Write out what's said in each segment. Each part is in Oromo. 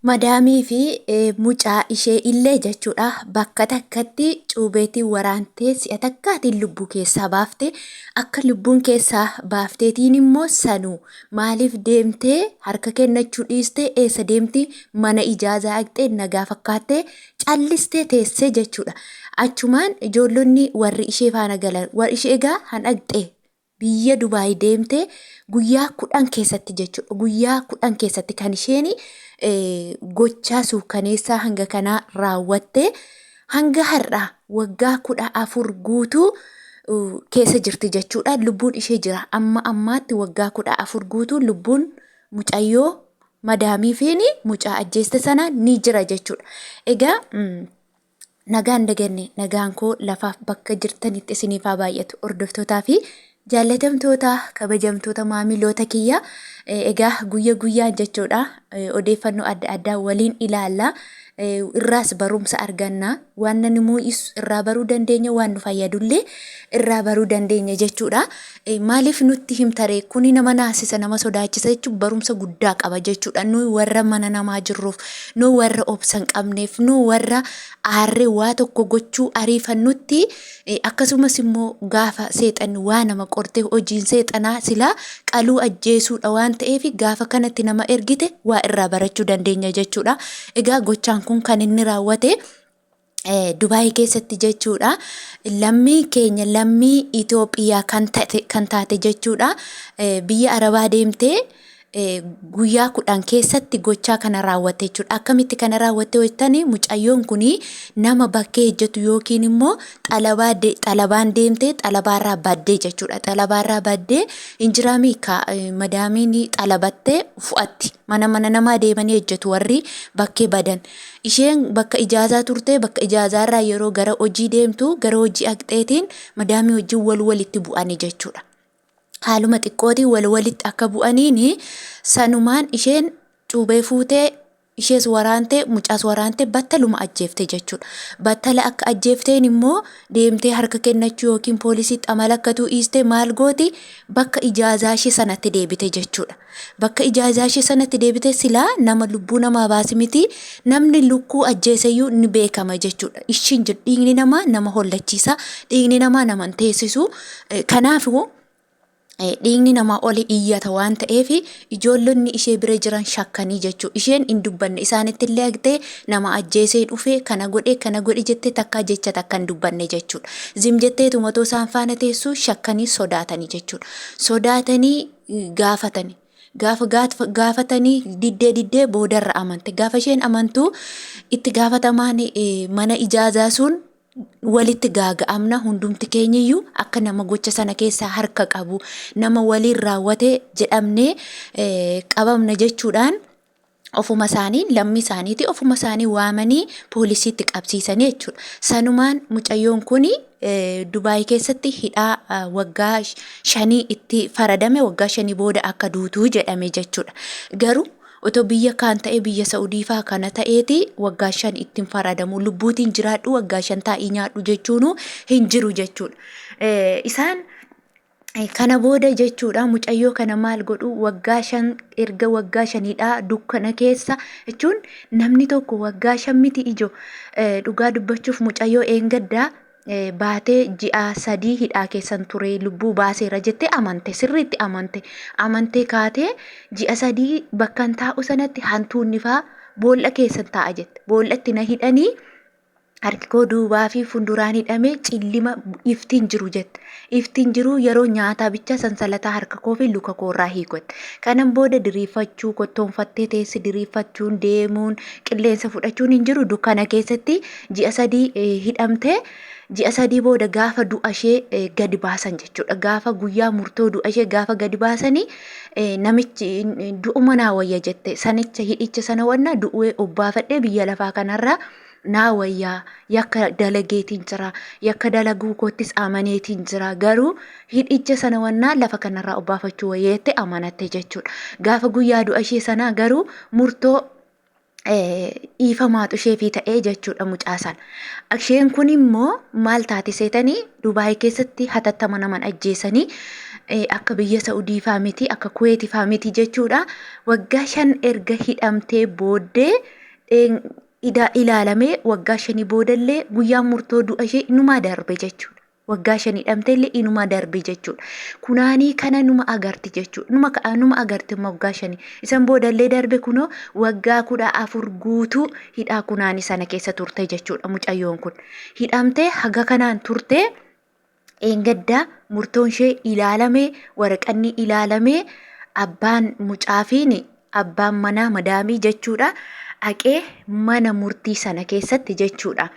Madaamii fi mucaa ishee illee jechuudha bakka takkatti cuubeetiin waraantee si'a takkaatiin lubbuu keessaa baafte. Akka lubbuun keessaa baafteetiin immoo sanuu maaliif deemtee harka kennachuu dhiistee eessa deemti mana ijaazaa dhaqxee nagaa fakkaattee callistee teessee jechuudha. Achumaan ijoollonni warri ishee faana galan warri ishee egaa han dhaqxee biyya Dubaay deemtee guyyaa 10 keessatti jechuudha. Guyyaa 10 keessatti kan isheen gochaa suukkaneessaa hanga kanaa raawwatte hanga har'aa waggaa 14 guutuu keessa jirti jechuudha. Lubbuun ishee jira. Amma ammaatti waggaa 14 guutuu lubbuun mucayyoo madaamii fi mucaa ajjeeste sana ni jira jechuudha. Egaa Nagaan daganne nagaan koo lafaaf bakka jirtanitti isiniif haa baay'atu hordoftootaa fi jaallatamtoota kabajamtoota maamiloota kiyya. Egaa guyya guyyaan jechuudha odeeffannoo adda addaa waliin ilaalla. Irraas barumsa arganna. Waan nu mu'isu irraa baruu dandeenya, waan nu fayyadullee irraa baruu dandeenya jechuudha. Maaliif nutti himtaree kuni nama naasisa nama sodaachisa jechuun barumsa guddaa qaba jechuudha. Nuyi warra mana namaa jirruuf, nu warra obsa hin qabneef, nu warra aarree waa tokko gochuu ariifannutti akkasumas immoo gaafa seexanni waa nama qortee hojiin seexanaa silaa qaluu ajjeesuudha waan ta'eef gaafa kanatti nama ergite waa irraa barachuu dandeenya jechuudha. Egaa gochaan kun kan inni raawwate Dubaay keessatti jechuudha. Lammii keenya lammii Itoophiyaa kan taate jechuudha. Biyya Arabaa deemtee guyyaa 10 keessatti gochaa kana raawwatte jechuudha. Akkamitti kana raawwatte jettanii mucayyoon kun nama bakkee hojjetu yookiin immoo xalabaa xalabaan deemtee xalabaarraa baddee jechuudha. Xalabaarraa baddee hin jiraamii madaamiin xalabattee fu'atti. Mana mana namaa deemanii hojjetu warri bakkee badan. Isheen bakka ijaazaa turte, bakka ijaazaarraa yeroo gara hojii deemtu, gara hojii haqxeetiin madaamii wajjin wal walitti bu'anii jechuudha. Haaluma xiqqootiin wal walitti akka bu'aniin sanumaan isheen cuubee fuutee ishees waraante mucaas waraante battaluma ajjeefte jechuudha. Battala akka ajjeefteen immoo deemtee harka kennachuu yookiin poolisiitti amala akkatuu dhiistee maal gooti bakka ijaazaa ishee sanatti deebite jechuudha. Bakka ijaazaa ishee sanatti deebite silaa nama lubbuu namaa baasi miti namni lukkuu ajjeeseyyuu ni beekama jechuudha. Ishiin jiru dhiigni namaa nama hollachiisa dhiigni namaa nama hin teessisu. Kanaafuu dhiigni namaa oli iyyata waan ta'eef ijoollonni ishee bira jiran shakkanii jechuudha. Isheen hin dubbanne isaanitti illee haqxee nama ajjeesee dhufe kana godhe kana godhe jettee takkaa jecha takka hin dubbanne jechuudha. Zim jetteetuma otoo isaan faana teessu shakkanii sodaatanii jechuudha. Sodaatanii gaafatani. Gaafa gaafatanii diddee diddee boodarra amante. Gaafa isheen amantu itti gaafatamaan mana ijaazaa sun walitti gaaga'amna hundumti keenyiyyuu akka nama gocha sana keessaa harka qabu nama waliin raawwate jedhamnee qabamna jechuudhaan ofuma isaanii lammii isaaniiti ofuma isaanii waamanii poolisiitti qabsiisanii jechuudha. Sanumaan mucayyoon kun Dubaay keessatti hidhaa waggaa shanii itti faradame waggaa shanii booda akka duutuu jedhame jechuudha. Garuu otoo biyya kaan ta'ee biyya Sa'udii faa kana ta'eeti waggaa 5 ittiin faradamu lubbuutiin jiraadhu waggaa 5 taa'ii nyaadhu jechuun hin jiru jechuudha. Isaan kana booda jechuudha mucayyoo kana maal godhu waggaa 5 erga waggaa shanidhaa dukkana keessa jechuun namni tokko waggaa 5 miti ijo dhugaa dubbachuuf mucayyoo eengaddaa baatee ji'a 3 hidhaa keessan ture lubbuu baaseera jettee amante sirriitti amante amantee kaatee ji'a 3 bakkan taa'u sanatti hantuunni faa boolla keessan taa'a jette boollatti na hidhanii harki koo duubaa fi funduraan hidhamee cillima ifti hin jiru jette. Ifti hin jiru yeroo nyaataa bicha sansalataa harka koo fi luka koo irraa hiikotte. Kanan booda diriirfachuu kottoonfattee teessi diriirfachuun deemuun qilleensa fudhachuun hin jiru dukkana keessatti ji'a 3 hidhamtee ji'a 3 booda gaafa du'a ishee gadi baasan jechuudha. Gaafa guyyaa murtoo du'a ishee gaafa gadi baasanii namichi du'uma naa wayya jette sanicha hidhicha sana wanna du'ee obbaafadhee biyya lafaa kanarraa naa wayyaa yakka dalageetiin jira yakka dalaguu koottis amaneetiin jira garuu hidhicha sana wannaa lafa kanarraa obbaafachuu wayya jette amanatte jechuudha. Gaafa guyyaa du'a ishee sanaa garuu murtoo dhiifamaatu isheefii ta'ee jechuudha mucaa sana. Isheen kun immoo maal taate seetanii Dubaay keessatti hatattama naman ajjeesanii Akka biyya Sa'udii faa miti, akka Kuweeti faa miti jechuudha. Waggaa 5 erga hidhamtee booddee ilaalamee waggaa shanii boodallee guyyaan murtoo du'a ishee inumaa darbe jechuudha. Waggaa 5 hidhamteellee inumaa darbe jechuudha. Kunaanii kana numa agarti jechuudha. Numa ka'a numa agarti amma waggaa shanii. Isan boodallee darbe kunoo waggaa 14 guutuu hidhaa kunaanii sana keessa turte jechuudha mucayyoon kun. Hidhamtee haga kanaan turtee dheengaddaa murtoon ishee ilaalamee waraqanni ilaalamee abbaan mucaafiin abbaan manaa madaamii jechuudha dhaqee mana murtii sana keessatti jechuudha.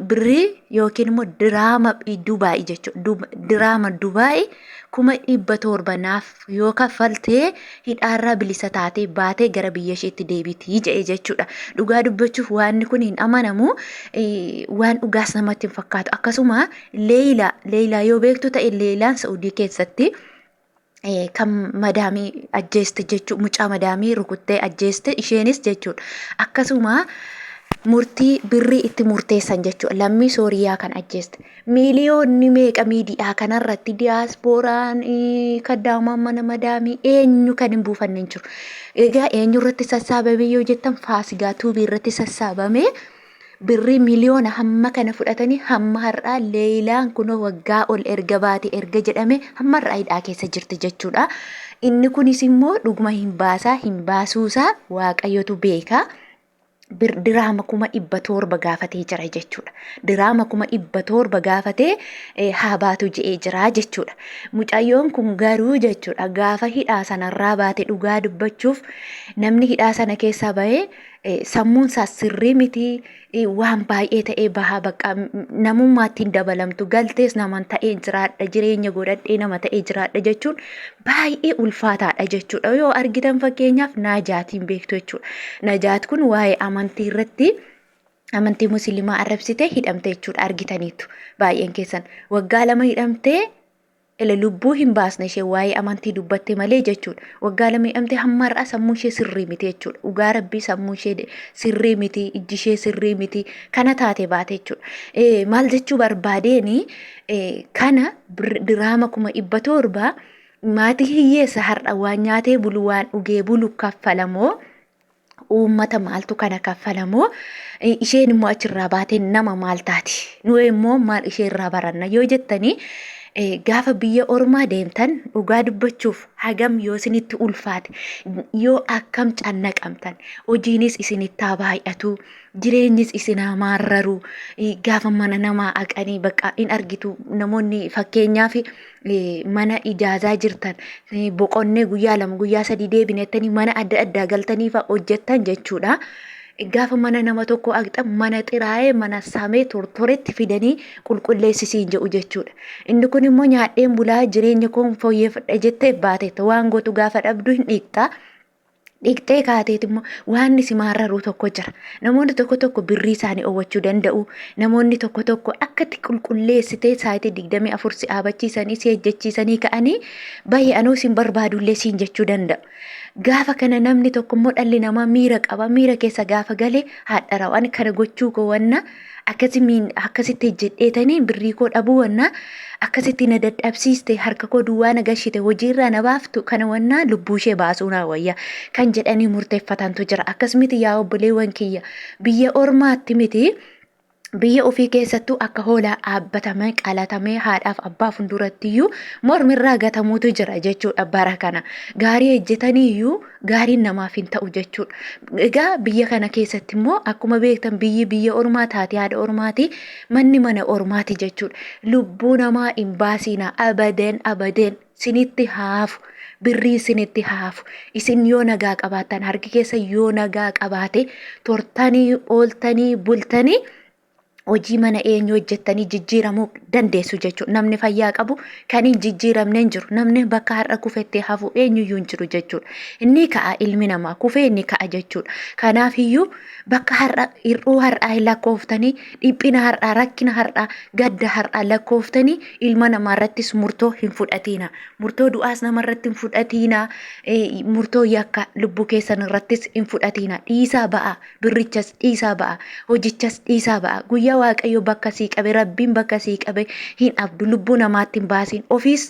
Birrii yookiin immoo diraama Dubaay jechuudha. Diraama Dubaay 700,000 naaf yoo kaffaltee hidhaarraa bilisa taatee baatee gara biyya isheetti deebitii jedhe jechuudha. Dhugaa dubbachuuf waanni kun hin amanamu, waan dhugaas namatti hin fakkaatu. Akkasuma Leeyilaa, Leeyilaa yoo beektu ta'e Leeyilaan Sa'udii keessatti kan madaamii ajjeeste jechuudha. Mucaa madaamii rukuttee ajjeeste isheenis jechuudha. Akkasuma murtii birrii itti murteessan jechuudha. Lammii Sooriyaa kan ajjeeste. Miiliyoonni meeqa miidiyaa kanarratti diyaaspooraan kaddaamaan mana madaamii eenyu kan hin buufanne hin jiru. Egaa eenyu irratti sassaabame yoo jettan Faasigaa Tuubii irratti sassaabame birrii miliyoona hamma kana fudhatanii hamma har'aa Leeyilaan kunoo waggaa ol erga baate erga jedhame hamma har'aa hidhaa keessa jirti jechuudha. Inni kunis immoo dhuguma hin baasaa hin baasuusaa Waaqayyotu beeka. Diraama 700,000 gaafatee jira jechuudha. Diraama 700,000 gaafatee haa baatu je'ee jira jechuudha. Mucayyoon kun garuu jechuudha gaafa hidhaa sanarraa baate dhugaa dubbachuuf namni hidhaa sana keessaa bahee sammuun isaas sirrii miti, waan baay'ee ta'ee bahaa bakka namummaatti hin dabalamtu galtees naman ta'ee jiraadha jireenya godhadhee nama ta'ee jiraadha jechuun baay'ee ulfaataadha jechuudha. Yoo argitan fakkeenyaaf Naajaatiin beektu jechuudha. Najaat kun waa'ee amantii irratti amantii musliimaa arrabsitee hidhamte jechuudha argitaniitu baay'een keessan. Waggaa 2 hidhamtee ila lubbuu hin baasne ishee waa'ee amantii dubbatte malee jechuudha. Waggaa 2 hidhamtee hamma har'aa sammuu ishee sirrii miti jechuudha. Dhugaa rabbii sammuu ishee sirrii miti, ijji ishee sirrii miti kana taate baate jechuudha. Maal jechuu barbaadeeni kana diraama 700,000 maatii hiyyeessa har'a waan nyaatee bulu waan dhugee bulu kaffalamoo uummata maaltu kana kaffalamoo isheen immoo achirraa baatee nama maal taati nu immoo maal ishee irraa baranna yoo jettanii gaafa biyya ormaa deemtan dhugaa dubbachuuf hagam yoo isinitti ulfaate yoo akkam cannaqamtan hojiinis isinitti haa baay'atu jireenyis isin haa maarraru gaafa mana namaa haqanii bakka in argitu namoonni fakkeenyaaf mana ijaazaa jirtan boqonnee guyyaa 2 guyyaa 3 deebinettanii mana adda addaa galtanii fa'a hojjettan jechuudha. Gaafa mana nama tokko haqxan mana xiraa'ee mana samee tortoretti fidanii qulqulleessisiin jedhu jechuudha. Inni kun immoo nyaadheen bulaa jireenya koon fooyyeffadha jettee baateetta waan gootu gaafa dhabdu hin dhiqxa. Dhiqxee kaateet immoo waan si maarraruu tokko jira. Namoonni tokko tokko birrii isaanii owwachuu danda'u. Namoonni tokko tokko akka itti qulqulleessitee sa'aatii 24 si dhaabachiisanii si ejjechiisanii ka'anii bahi anuu sin barbaadullee siin jechuu danda'u. Gaafa kana namni tokko immoo dhalli namaa miira qaba. Miira keessa gaafa gale haadha ani kana gochuu koo wanna akkasi miin akkasitti hojjedheetanii birrii koo dhabuu wanna akkasitti na dadhabsiiste harka koo duwwaa na gashite hojiirraa na baaftu kana wanna lubbuu ishee baasuu naa wayya kan jedhanii murteeffatantu jira. Akkas miti yaa obboleewwan kiyya, biyya ormaatti miti biyya ofii keessattuu akka hoolaa dhaabbatamee qalatamee haadhaaf abbaa fuuldurattiyyuu mormirraa gatamuutu jira jechuudha bara kana. Gaarii hojjetaniiyyuu gaariin namaaf hin ta'u jechuudha. Egaa biyya kana keessatti immoo akkuma beektan biyyi biyya ormaa taate haadha ormaati, manni mana ormaati jechuudha. Lubbuu namaa hin baasiina abadan abadan sinitti haafu. Birriin sinitti haafu. Isin yoo nagaa qabaattan harki keessa yoo nagaa qabaate tortanii ooltanii bultanii hojii mana eenyu hojjettanii jijjiiramuu dandeessu jechuudha. Namni fayyaa qabu kan hin jijjiiramne hin jiru. Namni bakka har'a kufetti hafu eenyuyyuu hin jiru jechuudha. Inni ka'a ilmi namaa kufee inni ka'a jechuudha. Kanaaf iyyuu bakka har'a hir'uu har'aa hin lakkooftanii dhiphina har'aa rakkina har'aa gadda har'aa lakkooftanii ilma namaa irrattis murtoo hin fudhatiina. Murtoo du'aas nama irratti hin fudhatiina. Murtoo yakka lubbuu keessan irrattis hin fudhatiina. Dhiisaa ba'a. Birrichas dhiisaa ba'a. Hojichas dhiisaa ba'a. Guyyaa Waaqayyo bakka sii qabe, Rabbiin bakka sii qabe hin dhabdu. Lubbuu namaatti hin baasiin. Ofiis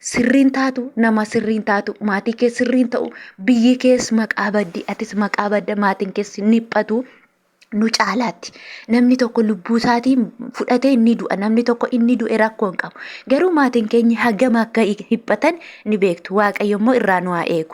Sirriin taatu, nama sirriin taatu, maatii kee sirriin ta'u, biyyi kees maqaa baddi, atis maqaa badda, maatiin kees ni dhiphatu. Nu caalaatti namni tokko lubbuu isaatiin fudhatee inni du'a, namni tokko inni du'e rakkoo hin qabu, garuu maatiin keenya hagam akka dhiphatan ni beektu. Waaqayyo immoo irraa nu haa eegu.